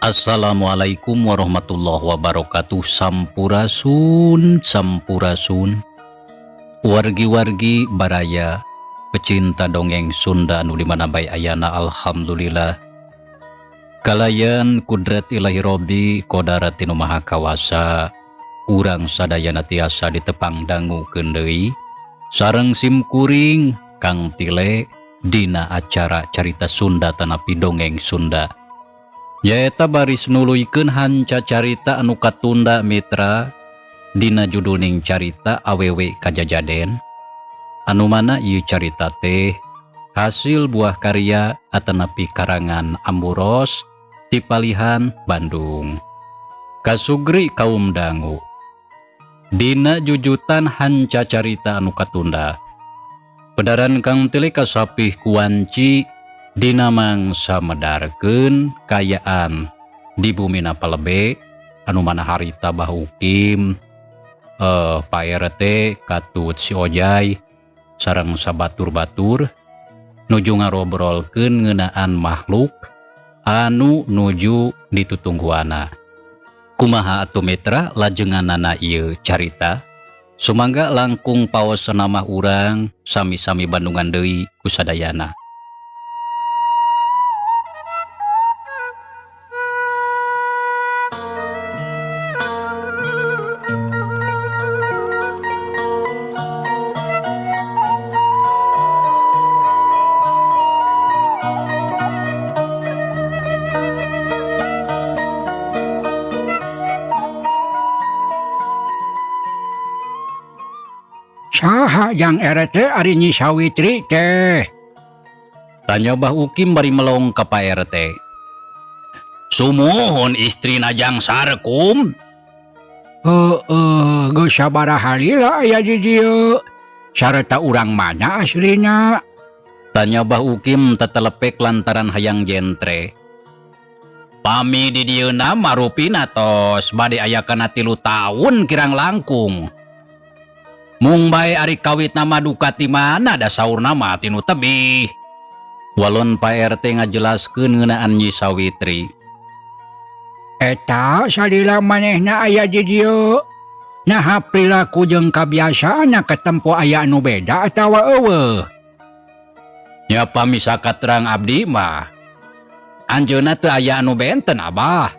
Assalamualaikum warahmatullahi wabarakatuh. Sampurasun, sampurasun, wargi-wargi baraya pecinta dongeng Sunda anu di mana bae ayana. Alhamdulillah, kalayan kudrat Ilahi Robbi kodarat tinu maha kawasa, urang sadayana tiasa ditepang dangu deui sareng sim kuring Kang Tile dina acara Carita Sunda tanapi dongeng Sunda, nyaeta baris nuluykeun hanca carita anu katunda, mitra, dina judulning carita Awewe Kajajaden, anu mana ieu carita teh hasil buah karya atanapi karangan Amburos ti palihan Bandung. Kasugri kaum dangu, dina jujutan hanca carita anu katunda, pedaran Kang Tile kasapih kuanci dina mangsa medarkeun kayaan di bumina Palebe, anu mana harita Bah Ukim, Pak RT, katut si Ojai sareng sabatur-batur nuju ngarobrolkeun ngeunaan makhluk anu nuju ditutungguana. Kumaha atuh, mitra, lajenganana ieu carita? Sumangga langkung paos nama urang sami-sami bandungan deui kusadayana. Saha, Jang RT, ari Nyi Sawitri teh? Tanya Bah Ukim bari melong ka Pak RT. Sumuhun, istri Jang Sarkum. Heeh, geus sabaraha lila aya di dieu? Sarta urang mana aslina? Tanya Bah Ukim tetelepek lantaran hayang jentre. Pami di dieuna mah rupina tos bade aya kana 3 taun kirang langkung. Mung bae ari kawit nama duka ti mana da saurna mah tinu tebih. Walon Pak RT ngajelaskeun ngeunaan Nyi Sawitri. Eta salila manehna aya di dieu, naha perilaku jeung kabiasaanna katempo aya anu beda atawa euweuh? Nya pami sakaterang abdi mah anjeunna teu aya anu benten, Abah.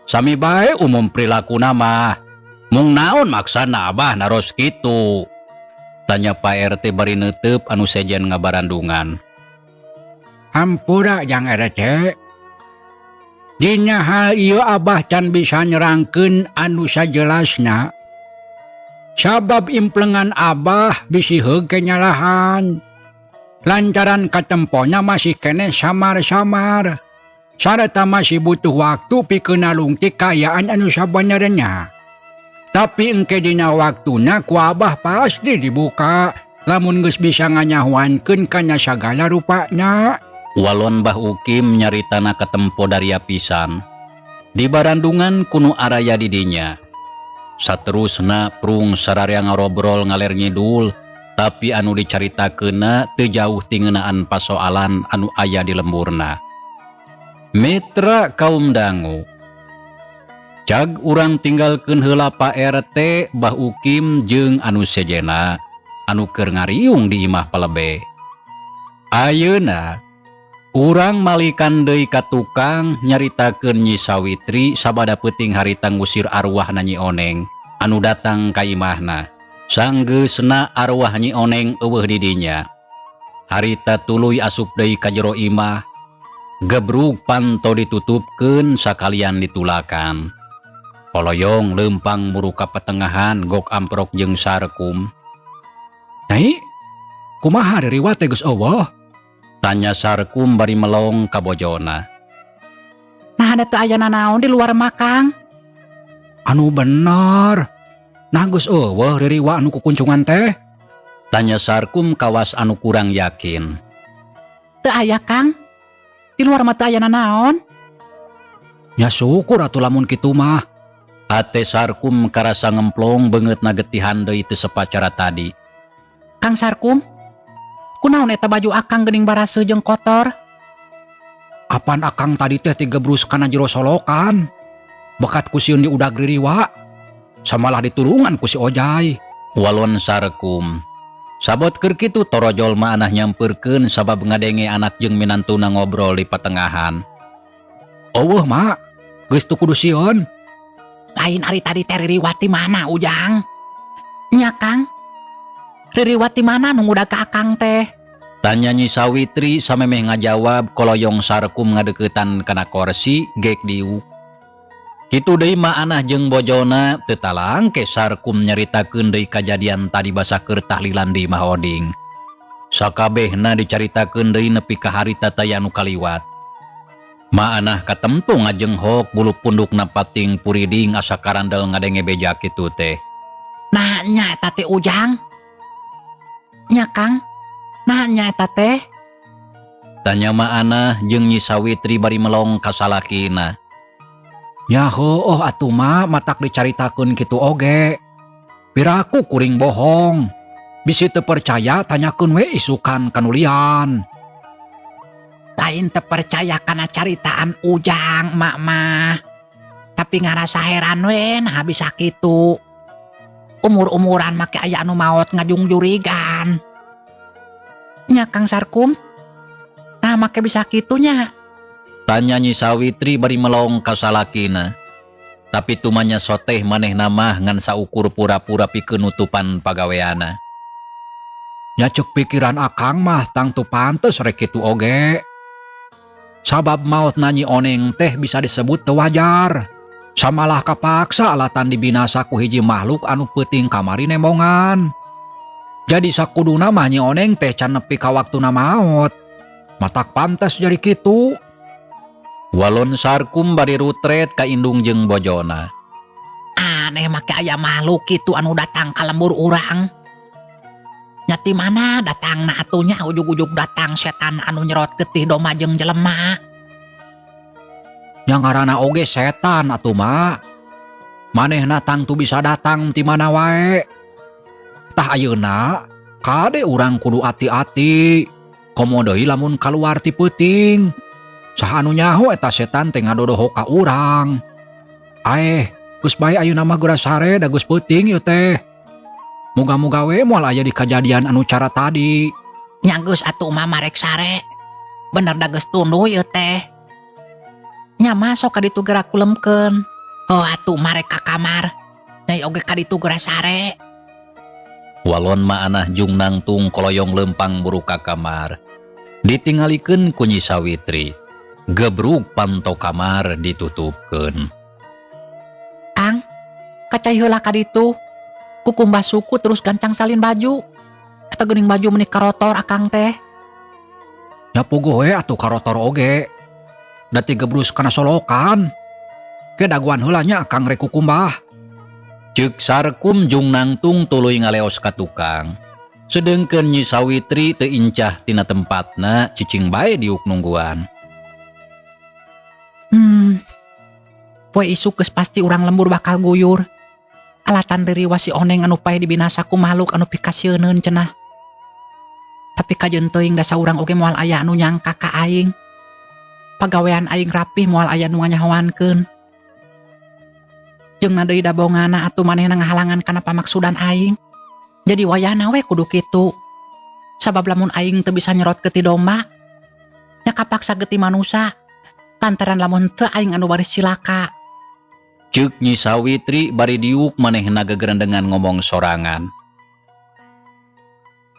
Sami bae umum perilakuna mah. Mung naon maksana Abah naros kitu? Tanya Pak RT bari neuteup anu sejen ngabarandungan. Hampura, Jang RT. Dina hal ieu Abah can bisa nerangkeun anu sajelasna. Sabab implengan Abah bisi heug kenyalahan. Lantaran katempona masih keneh samar-samar. Sarta masih butuh waktu pikeun nalungtik kaayaan anu sabenerna. Tapi engke dina waktuna ku Abah pasti dibuka lamun geus bisa nganyahoankeun kana sagala rupana. Walon Bah Ukim nyaritana katempo daria pisan. Di barandungan ku nu araya di dinya. Saterusna prung sararea ngarobrol ngaler ngidul, tapi anu dicaritakeunna teu jauh ti ngeunaan pasoalan anu aya di lemburna. Mitra kaum dangu. Cag urang tinggalkeun heula Pak RT, Bah Ukim jeung anu sejena anu keur ngariung di imah palebe. Ayeuna Urang malikan deui ka tukang, nyaritakeun Nyi Sawitri sabada peuting harita ngusir arwah Nyi Oneng anu datang ka imahna. Sanggeusna arwah Nyi Oneng euweuh di dinya. Harita tuluy asup deui ka jero imah. Gebrug panto ditutupkeun sakalian ditulakan. Koloyong lempang muru ka petengahan, gok amprok jeung Sarkum. Nyai, kumaha, ririwa teh geus euweuh? Tanya Sarkum bari melong ka bojona. Nah, ada teu aya nanaon di luar mah, Kang. Anu bener. Nah, geus euweuh ririwa anu kukuncungan teh? Tanya Sarkum kawas anu kurang yakin. Teu aya, Kang. Di luar mah teu aya nanaon. Ya syukur atuh lamun kitu mah. Hate Sarkum karasa ngemplong, beungeutna getihan deui teu sepacara tadi. Kang Sarkum, kunaon eta baju Akang geuning baraseuh jeung kotor? Apan Akang tadi teh tigebrus kana jero solokan. Bekat ku sieun diudag ririwa. Samalah ditulungan ku si Ojai. Walon Sarkum. Sabot keur kitu torojol Mak Anah nyampeurkeun sabab ngadenge anak jeung minantuna ngobrol di patengahan. Euweuh, Mak. Geus teu kudu sieun. Lain, ari tadi teh ririwa ti mana, Ujang? Nya, Kang. Ririwa ti mana nu ngudag ka Akang teh? Tanya Nyi Sawitri. Samemeh ngajawab, koloyong Sarkum ngadeukeutan kana korsi, gek diuk. Kitu deui Mak Anah jeung bojona. Teu talangke Sarkum nyaritakeun deui kajadian tadi basa keur tahlilan di Imah Oding. Sakabehna dicaritakeun deui nepi ka harita taya nu kaliwat. Mak Anah katemtu ngajenghok, bulu pundukna pating puriding asa karandel ngadenge beja kitu teh. Nah, nya eta teh, Ujang. Nya, Kang. Nah, nya eta teh. Tanya Mak Anah jeung Nyi Sawitri bari melong ka salakina. Nya heueuh atuh, Mak, matak dicaritakeun kitu oge. Piraku kuring bohong. Bisi teu percaya, tanyakeun we isukan ka nu lian. Lain teu percaya kana caritaan Ujang, Mak mah. Tapi ngarasa heran we nah bisa kitu. Umur-umuran make aya anu maot ngajungjurigan. Nya, Kang Sarkum. Nah, make bisa kitunya? Tanya Nyi Sawitri bari melong ka salakina. Tapi tumanya soteh manehna mah ngan saukur pura-pura pikeun nutupan pagaweana. Nya cek pikiran Akang mah tangtu pantes rek kitu oge. Sabab maot Nyi Oneng teh bisa disebut teu wajar. Samalah kapaksa alatan dibinasa ku hiji makhluk anu peuting kamari nembongan. Jadi sakuduna mah Nyi Oneng teh can nepi ka waktuna maot. Matak pantes jadi kitu. Walon Sarkum bari rutret ka indung jeung bojona. Aneh make aya makhluk kitu anu datang ka lembur urang. Nya ti mana datangna atuh nya, ujug-ujug datang setan anu nyerot getih domba jeung jelema? Yang ngaranna oge setan atuh, Mak. Manehna tangtu bisa datang ti mana wae. Tah, ayeuna kade urang kudu ati-ati. Komo deui lamun kaluar ti peuting. Saha anu nyaho eta setan teh ngadodoho ka urang. Aeh, geus bae ayeuna mah, geura sare da geus peuting ieu teh. Muga-muga we moal aya di kajadian anu cara tadi. Nya geus atuh, Mama rek sare. Bener da geus tunduh ieu teh. Nya masuk ka ditu geura kulemkeun. Oh atuh, marek ka kamar. Nyai oge ka ditu geura sare. Walon Mak Anah jung nangtung koloyong lempang buru ka kamar. Ditingalikeun ku Nyi Sawitri. Gebrug panto kamar ditutupkeun. Kang, ka cai heula ka ditu. Kukumbah suku terus gancang salin baju. Eta geuning baju meni karotor Akang teh. Nya puguh we atuh karotor oge. Da tigebrus kana solokan. Ke dagoan heula nya, Akang rek kukumbah. Ceuk Sarkum jung nangtung tuluy ngaleos ka tukang. Sedengkeun Nyi Sawitri teu incah tina tempatna, cicing bae diuk nungguan. Poe isuk geus pasti urang lembur bakal guyur. Alatan ririwa si Oneng anu paeh dibinasa ku makhluk anu pikasieuneun cenah. Tapi kajeun teuing da saurang oge moal aya anu nyangka ka aing. Pagawean aing rapih, moal aya nu nganyahoankeun. Jeung na deui da bongana atuh manehna ngahalangan kana pamaksudan aing. Jadi wayahna we kudu kitu. Sabab lamun aing teu bisa nyerot getih domba, Nya kapaksa getih manusa lantaran lamun teu aing anu baris cilaka. Ceuk Nyi Sawitri bari diuk manehna gegerendengan ngomong sorangan.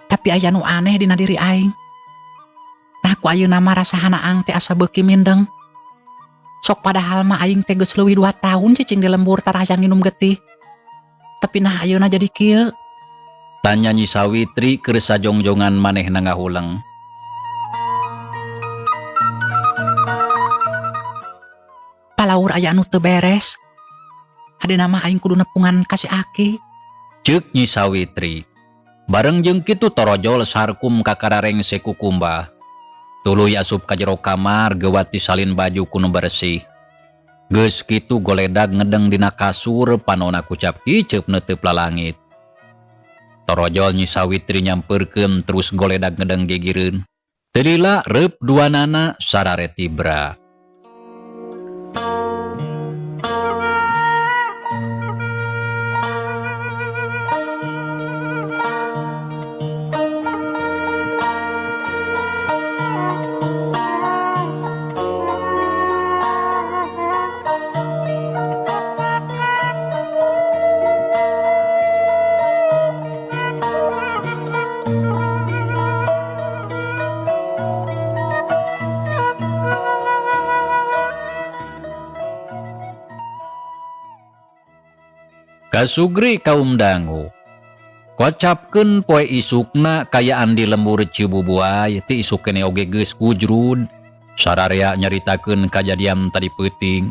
Tapi aya nu aneh dina diri aing. Nah ku ayeuna mah rasa hanaang teh asa beuki mindeng. Sok padahal mah aing teh geus leuwih 2 tahun cicing di lembur tara hayang nginum getih. Tapi nah ayeuna jadi kieu. Tanya Nyi Sawitri keur sajongjongan manehna ngahuleng. Palaur aya anu teu beres. Hadena mah aing kudu nepungan ka si Aki. Ceuk Nyi Sawitri. Bareng jeung kitu torojol Sarkum ka kararengse ku kumbah. Tuluy asup ka jero kamar geuwat disalin baju ku nu bersih. Geus kitu goledag ngedeng dina kasur panona kucap kiceup neuteup lalangit. Torojol Nyi Sawitri nyampeurkeun terus goledag ngedeng gigireun. Teu lila reup duanana sarare tibra. Kasugri kaum dangu. Kocapkeun poe isukna kayaan di lembur Cibubuay ti isuk keneh oge geus kujrud. Sararea nyaritakeun kajadian tadi peuting.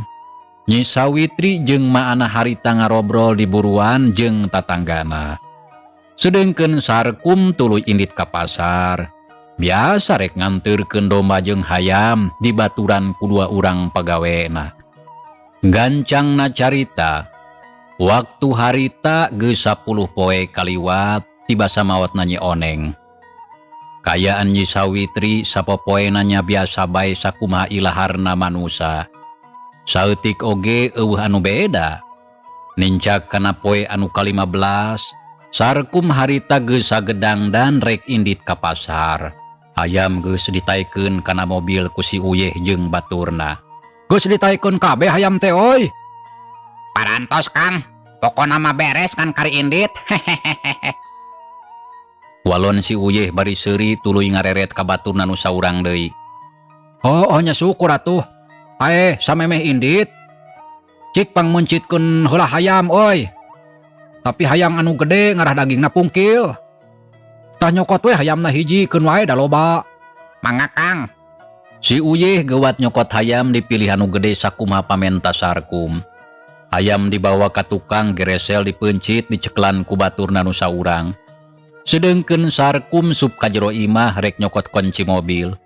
Nyi Sawitri jeung maana harita ngarobrol di buruan jeung tatanggana. Sedengkeun Sarkum tuluy indit ka pasar. Biasa rek nganteurkeun domba jeung hayam di baturan ku dua urang pagawena. Gancangna carita. Waktu harita geus 10 poe kaliwat tiba samaotna Nyi Oneng. Kayaan Nyi Sawitri sapopoena nya biasa bae sakumaha ilaharna manusa. Saeutik oge eueuh anu beda. Nincak kana poe anu ka-15, Sarkum harita geus sagedang dan rek indit ka pasar. Hayam geus ditaekeun kana mobil ku si Uyeh jeung baturna. Geus ditaekeun kabeh hayam teh euy. Parantos Kang, pokona mah beres kan kari indit. Walon si Uyeh bari seuri tuluy ngareret ka baturna nu saurang deui. Oh, oh nya syukur atuh. Ae samemeh indit. Cik pangmeuncitkeun heula hayam euy. Tapi hayam anu gede ngarah dagingna pungkil. Tah nyokot we hayamna hiji keun wae da loba. Mangga Kang. Si Uyeh geuwat nyokot hayam dipilih anu gede sakumaha pamenta Sarkum. Hayam dibawa ka tukang geresel dipeuncit diceklan ku baturna nu saurang. Sedengkeun Sarkum sup ka jero imah rek nyokot kunci mobil.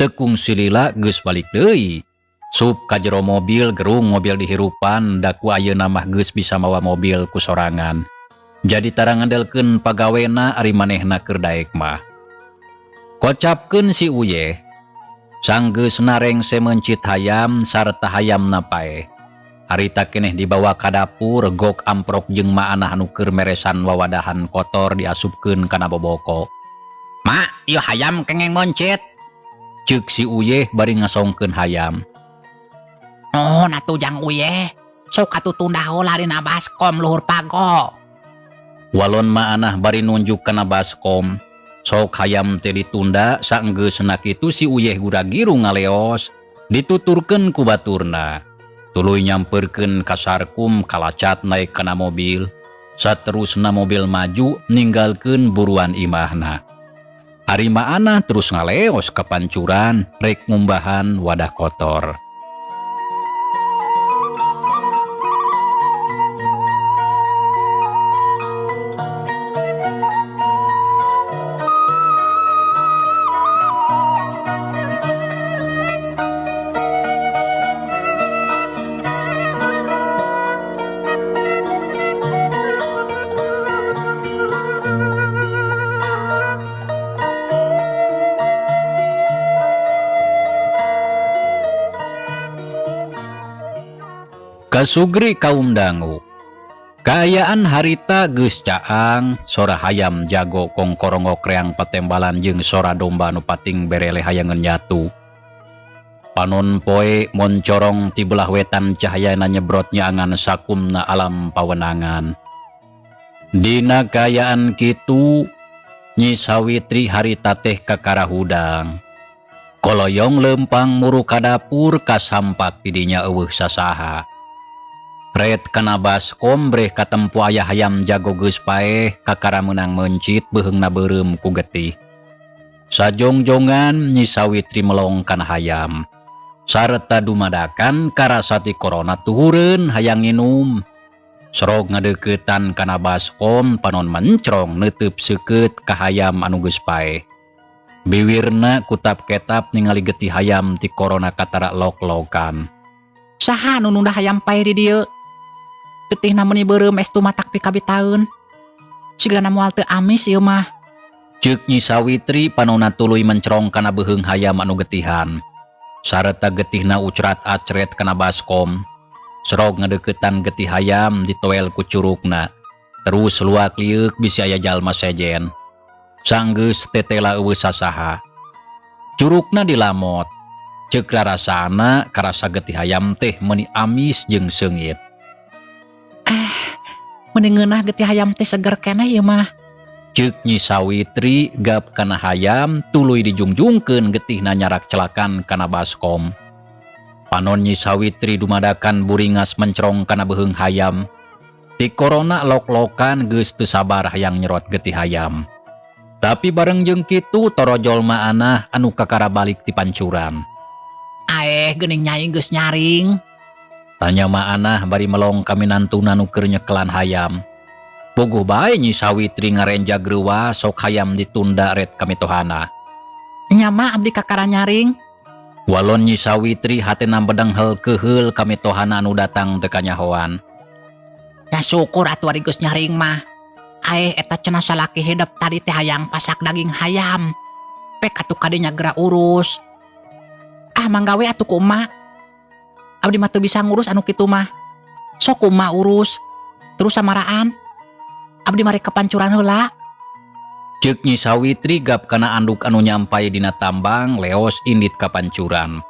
Tekung silila geus balik deui. Sup ka jero mobil gerung mobil dihirupan da ku ayeuna mah geus bisa mawa mobil ku sorangan. Jadi tara ngandelkeun pagawena ari manehna keur daek mah. Kocapkeun si Uyeh. Sanggeus narengse meuncit hayam sarta hayamna paeh. Harita keneh dibawa ka dapur gok amprok jeung maanah anu keur meresan wawadahan kotor diasupkeun kana boboko. Mak, ieu hayam kengeng meuncit. Ceuk si Uyeh bari ngasongkeun hayam. Nuhun atuh Jang Uyeh. Sok atuh tunda heula dina baskom luhur pago. Walon maanah bari nunjuk kana baskom. Sok hayam teh ditunda saenggeusna kitu si Uyeh gura-giru ngaleos dituturkeun ku baturna. Tuluy nyamperkeun ka Sarkum kalacat naik kana mobil. Saterusna mobil maju ninggalkeun buruan imahna. Ari maanah terus ngaleos ka pancuran rek ngumbahan wadah kotor. Kasugri kaum dangu. Kaayaan harita geus caang, sora hayam jago kongkorongok reang patembalan jeung sora domba nu pating berele hayangeun nyatu. Panon poe moncorong ti belah wetan, cahayana nyebrot nyaangan sakumna alam pawenangan. Dina kaayaan kitu, Nyi Sawitri harita teh kakara hudang. Koloyong lempang muru ka dapur, kasampak didinya euweuh sasaha. Ret kana baskom breh katempo aya hayam jago geus paeh, kakara meunang meuncit, beuheungna beureum ku getih. Sajongjongan Nyi Sawitri melong kana hayam. Sarta dumadakan karasa ti korona tuhureun hayang nginum. Sorog ngadeuketan kana baskom, panon mencrong neuteub seukeut ka hayam anu geus paeh. Biwirna kutap-ketap ningali getih hayam ti korona katara lok-lokan. Saha nu nunda hayam paeh di dieu? Getihna meuni beureum, estu matak pikabitaeun. Sigana moal teu amis ieu mah. Ceuk Nyi Sawitri, panona tuluy mencrong kana beuheung hayam anu getihan. Sarta getihna ucrat acret kana baskom. Serog ngadeuketan getih hayam ditoel ku curukna. Terus luak lieuk bisi aya jalma sejen. Sanggeus tetela euweuh sasaha. Curukna dilamot. Ceuk rarasana karasa getih hayam teh meuni amis jeung seungit. Meuni ngeunah, getih hayam teh seger keneh ieu mah. Ceuk Nyi Sawitri gap kana hayam, tuluy dijungjungkeun getihna nyarak celakan kana baskom. Panon Nyi Sawitri dumadakan buringas mencrong kana beuheung hayam. Ti korona lok-lokan, geus teu sabar hayang nyerot getih hayam. Tapi bareng jeung kitu torojol Maanah anu kakara balik ti pancuran. Aeh, geuning Nyai geus nyaring. Tanya Maanah bari melong ka minantuna nu keur nyekelan hayam. Puguh bae Nyi Sawitri ngarenjag reuwas, sok hayam ditunda ret ka mitohana. Nya, Ma, abdi kakara nyaring. Walon Nyi Sawitri hatena bedenghel keheul ka mitohana anu datang teu kanyahoan. Ya syukur atuh ari geus nyaring mah. Aeh, eta cenah salaki hidep tadi teh hayang pasak daging hayam. Pek atuh kadinya geura urus. Ah, mangga we atuh ku emak. Abdi mah teu bisa ngurus anu kitu mah. Sok ku emak urus. Terus samaraan. Abdi mah rek ka pancuran heula. Ceuk Nyi Sawitri gap kana anduk anu nyampai dina tambang, leos indit ka pancuran.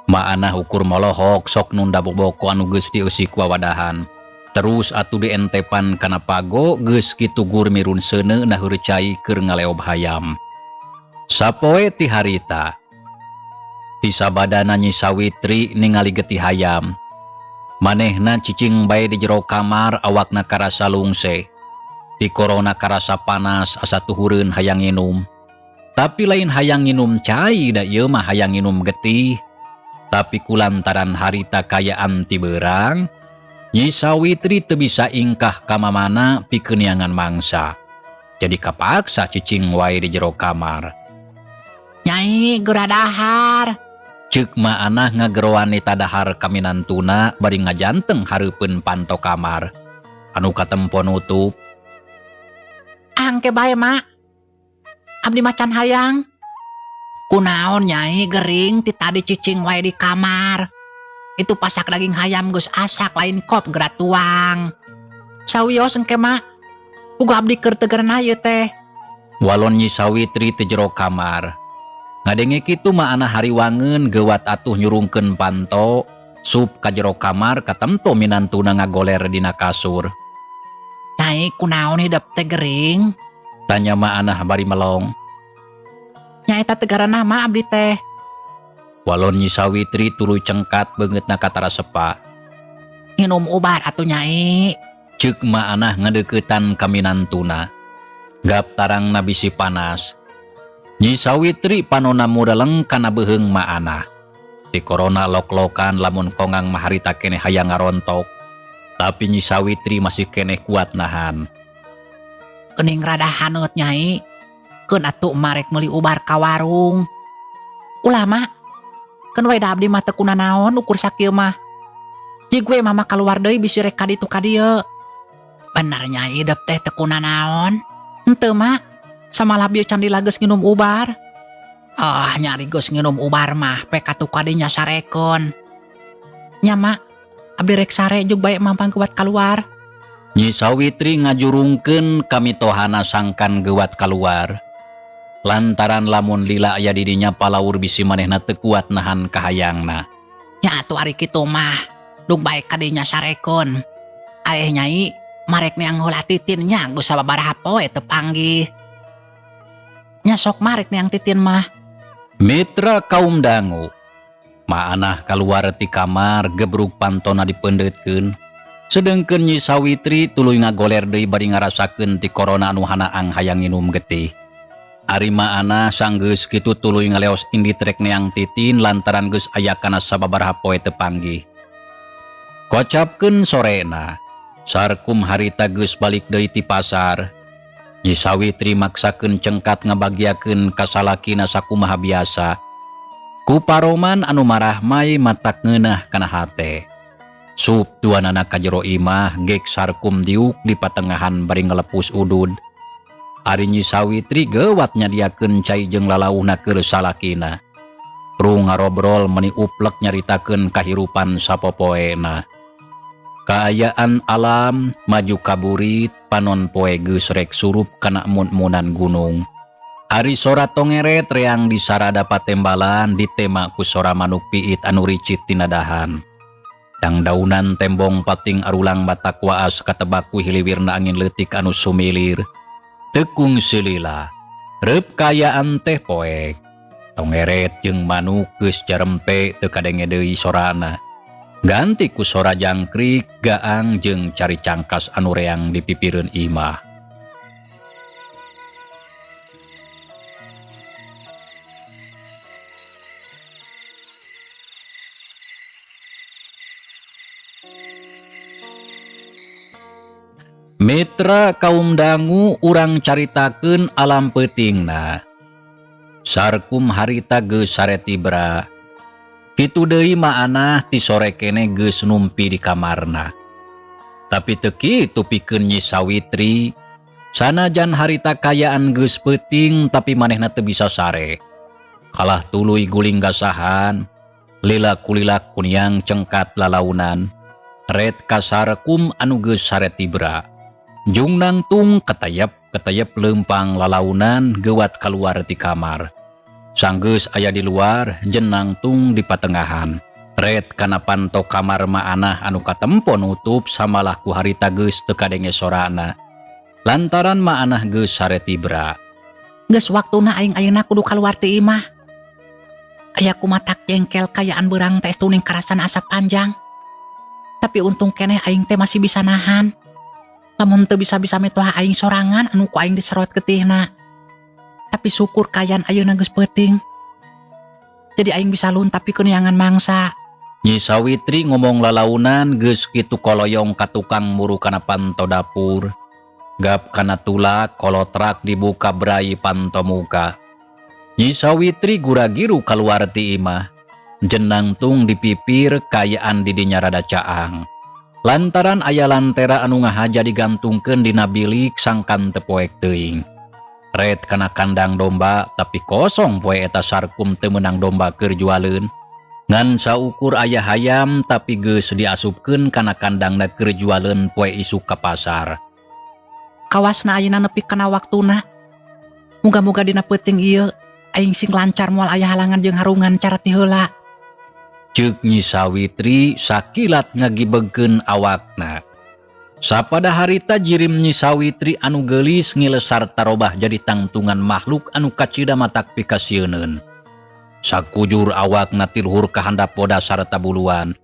Maanah ukur molohok sok nunda boboko anu geus dieusi ku wawadahan. Terus atuh dientepan kana pago, geus kitu gur mirun seuneu naheur cai keur ngaleob hayam. Sapoe ti harita. Ti sabadana Nyi Sawitri ningali getih hayam. Manehna cicing bae di jero kamar, awakna karasa lungse. Ti korona karasa panas, asa tuhureun hayang nginum. Tapi lain hayang nginum cai da ieu mah, hayang nginum getih. Tapi kulantaran harita kaayaan ti beurang, Nyi Sawitri teu bisa ingkah ka mamana pikeun neangan mangsa. Jadi kapaksa cicing wae di jero kamar. Nyai, geura dahar. Ceuk Maanah ngageroan nita dahar ka minantuna bari ngajanteng hareupeun panto kamar. Anu katempo nutup. Engke bae, Mak. Abdi mah can hayang. Kunaon Nyai gering ti tadi cicing wae di kamar? Itu pasak daging hayam geus asak, lain kop geura tuang. Sawios engke, Mak. Puguh abdi keur teu gerenah ieu teh. Walon Nyi Sawitri teu jero kamar. Ngadenge kitu Maanah hariwangeun, geuwat atuh nyurungkeun panto, sup ka jero kamar, katempo minantuna ngagoler dina kasur. Nyai, kunaon hidep teh gering? Tanya Maanah bari melong. Nya eta teu garenah, Mak, abdi teh. Walon Nyi Sawitri tuluy cengkat, beungeutna katara sepa. Nginum ubar atuh, Nyai. Ceuk Maanah ngadeuketan ka minantuna. Gap tarangna bisi panas. Nyi Sawitri panona mureleng kana beuheung Maanah. Ti korona lok-lokan, lamun kongang mah harita keneh hayang ngarontok. Tapi Nyi Sawitri masih keneh kuat nahan. Geuning rada haneut, Nyai. Keun atuh emak rek meuli ubar ka warung. Ulah, Mak. Keun we da abdi mah teu kunanaon ukur sakieu mah. Jig we mama kaluar deui bisi rek ka ditu ka dieu. Bener Nyai hidep teh teu kunanaon? Henteu, Mak. Samalah bieu can lila geus nginum ubar. Ah, nya ari geus nginum ubar mah pek atuh kadinya sarekeun. Nya, Mak, abdi rek sare, jug bae mamang kuat kaluar. Nyi Sawitri ngajurungkeun ka mitohana sangkan geuwat kaluar. Lantaran lamun lila aya di dinya palaur bisi manehna teu kuat nahan kahayangna. Nya atuh ari kitu mah, dug bae ka dinya sarekeun. Aeh nyai, marek neang heula titin nya geus sababaraha poe teu panggih. Nya sok marek neang titin mah. Mitra kaum dangu. Maanah kaluar ti kamar gebrug pantona dipeundeutkeun. Sedengkeun Nyi Sawitri tuluy ngagoler deui bari ngarasakeun ti korona anu hanaang hayang nginum getih. Ari Maanah sanggeus kitu tuluy ngaleos indit rek neang titin lantaran geus aya kana sababaraha poe teu panggih. Kocapkeun sorena, Sarkum harita geus balik deui ti pasar. Nyi Sawitri maksakeun cengkat ngabagiakeun ka salakina sakumaha biasa. Ku paroman anu marahmai matak ngeunah kana hate. Sup duanana ka jero imah gek Sarkum diuk di patengahan bari ngalepus udud. Ari Nyi Sawitri geuwat nyadiakeun cai jeung lalauhna keur salakina. Rung ngarobrol meni uplek nyaritakeun kahirupan sapopoena. Kaayaan alam maju kaburit panon poe geus rek surup kana emun-emunan gunung. Ari sora tongeret reang di sarada patembalan ditema ku sora manuk piit anu ricit tina dahan. Dangdaunan tembong pating arulang batak waas katebak ku hiliwirna angin leutik anu sumilir. Tekung silila, reup kaayaan teh poek. Tongeret jeung manuk geus jarempe teu kadenge deui sorana. Ganti ku sora jangkrik, gaang jeung cari cangkas anu reang di pipireun imah. Mitra kaum dangu urang caritakeun alam peutingna. Sarkum harita geus sare tibra. Kitu deui maanah ti sore kene geus numpi di kamarna. Tapi teu kitu pikeun Nyi Sawitri. Sanajan harita kayaan geus peuting tapi manehna teu bisa sare. Kalah tuluy guling gasahan, lila kulila kuniang cengkat lalaunan. Ret kasarkum anu geus sare tibra. Jung nangtung ketayap ketayap leumpang lalaunan geuwat kaluar ti kamar. Sanggeus aya di luar, jenangtung di patengahan. Ret kana panto kamar maanah anu katempo nutup samalah ku harita geus teu kadenge sorana. Lantaran maanah geus sare tibra. Geus waktuna aing ayeuna kudu kaluar ti imah. Aya kumatak jengkel kayaan beurang teh tuning karasan asa panjang. Tapi untung keneh aing teh masih bisa nahan. Lamun teu bisa-bisa mitoha aing sorangan anu ku aing diserot getihna. Tapi syukur kayan ayeuna geus peuting. Jadi aing bisa luntap pikeun neangan mangsa. Nyi Sawitri ngomong lalaunan geus kitu koloyong ka tukang muru kana panto dapur. Gap kana tulak kolotrak dibuka brai panto muka. Nyi Sawitri guragiru kaluar ti imah. Jenangtung dipipir kayaan didinya rada caang. Lantaran aya lantera anu ngahaja digantungkeun dina bilik sangkan teu poek teuing. Ret kana kandang domba tapi kosong poe eta Sarkum teu meunang domba keur jualeun. Ngan saukur aya hayam tapi geus diasupkeun kana kandangna keur jualeun poe isuk ka pasar. Kawasna ayeuna nepi kana waktuna. Muga-muga dina peuting ieu aing sing lancar moal aya halangan jeung harungan cara ti heula. Ceuk Nyi Sawitri sakilat ngagibegkeun awakna. Sapada harita jirim Nyi Sawitri anu geulis ngilesar tarobah jadi tangtungan makhluk anu kacida matak pikasieuneun. Sakujur awakna tiluhur ka handap bodas sarta buluan.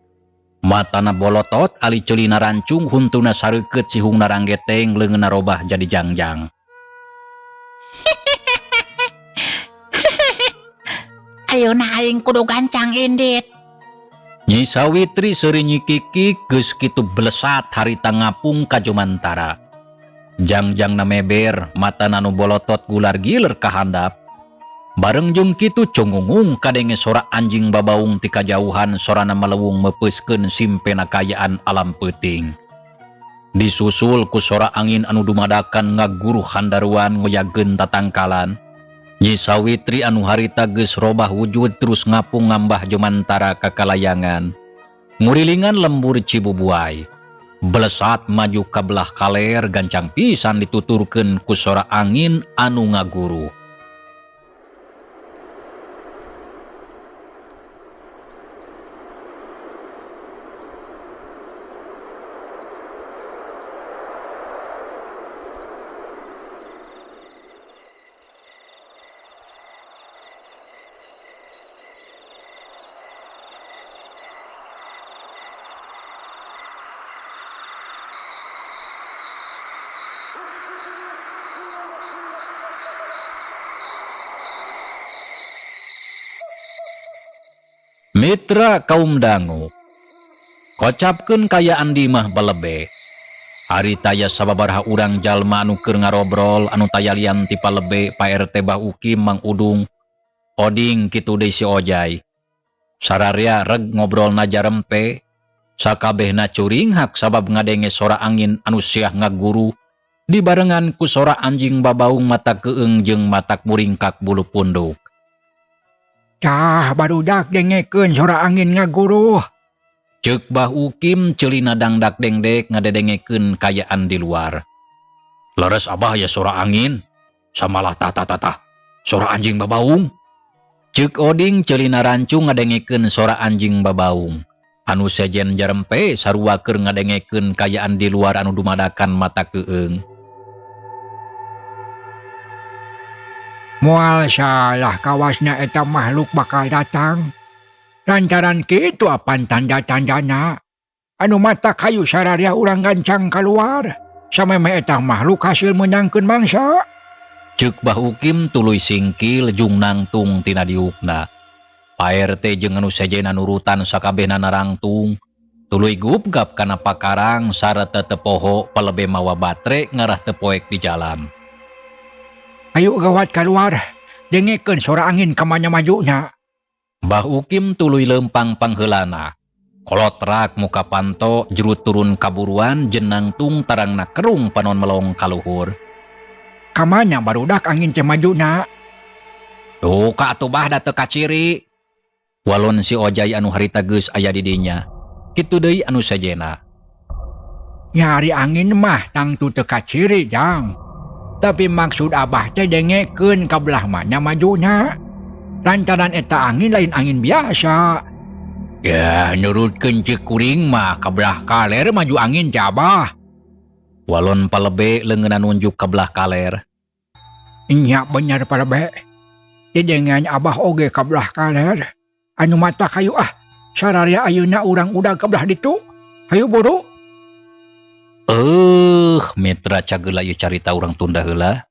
Matana bolotot ali ceulina rancung huntuna sareukeut sihungna ranggeteng leungeunna robah jadi jangjang. Ayeuna aing kudu gancang indit. Nyi Sawitri seuri nyikikik geus kitu blesat harita ngapung ka jumantara. Jangjangna meber, matana nu bolotot gular giler ka handap. Bareng jeung kitu cungungung kadenge sora anjing babaung ti kajauhan sorana melewung meupeuskeun simpena kayaan alam peuting. Disusul ku sora angin anu dumadakan ngaguruh handaruan ngoyageun tatangkalan. Nyi Sawitri anu harita geus robah wujud terus ngapung ngambah jumantara ka kalayangan. Ngurilingan lembur Cibubuay. Blesat maju ka belah kaler gancang pisan dituturkeun ku sora angin anu ngaguruh. Mitra kaum dangu. Kocapkeun kayaan di imah Palebe. Ari taya sababaraha urang jalma anu keur ngarobrol anu taya lian ti Palebe, Pak RT, Bah Ukim, Mang Udung, Oding, kitu deui si Ojai. Sararea reg ngobrolna jarempe, sakabehna curinghak sabab ngadenge sora angin anu siah ngaguruh dibarengan ku sora anjing babaung mata keung jeung matak muringkak bulu punduk. Cah, barudak, dengekeun sora angin ngaguruh. Ceuk Bah Ukim, ceulina dangdak dengdek ngadedengekeun kayaan di luar. Leres, Abah, ya sora angin. Samalah tah tah tah tah. Sora anjing babaung. Ceuk Oding, ceulina rancung ngadengekeun sora anjing babaung. Anu sejen jarempe sarua keur ngadengekeun kayaan di luar anu dumadakan mata keung. Moal salah kawasna eta makhluk bakal datang. Lantaran kitu apan tanda-tandana. Anu matak hayu sararea urang gancang keluar. Samemeh eta makhluk hasil meunangkeun mangsa. Ceuk Bah Ukim tuluy singkil jung nangtung tina diukna. Pak RT jeung anu sejena nurutan, sakabehna narangtung. Tuluy gupgap kana pakarang sarta teu poho Palebe mawa batre ngarah teu poek di jalan. Ayo gawat keluar. Dengekeun sora angin kamana majuna. Bah Ukim tuluy lempang pangheulana. Kolotrak muka panto juru turun kaburuan jenang tung tarangna kerung panon melong kaluhur. Kamana, barudak, angin teh majuna? Duka atuh, Bah, da teu kaciri. Walon si Ojai anu harita geus aya di dinya. Kitu deui anu sejena. Nyari angin mah tangtu teu kaciri, Jang. Tapi maksud Abah teh dengekeun ka belah mana majuna. Lantaran eta angin lain angin biasa. Ya, nurutkeun ceuk kuring mah ka belah kaler maju angin teh, Abah. Walon Palebe leungeunna nunjuk ka belah kaler. Nya bener, Palebe. Didengean Abah oge ka belah kaler. Anu matak hayu ah, sararea ayeuna urang udag ka belah ditu. Hayu buru. Eh, mitra, cageula ieu carita urang tunda heula.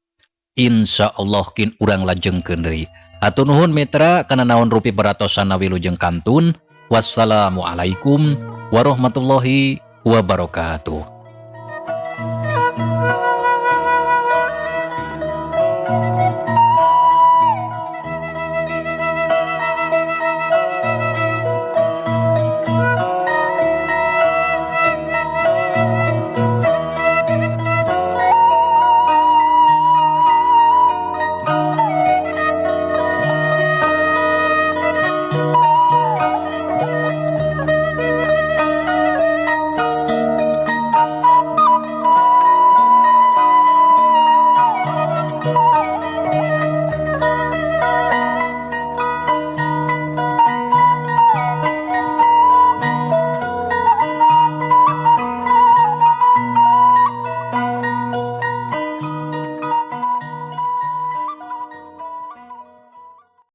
Insya Allah kin urang lajengkeun deui. Hatur nuhun, mitra, kana naon rupi perhatosana, wilujeng kantun. Wassalamualaikum warahmatullahi wabarakatuh.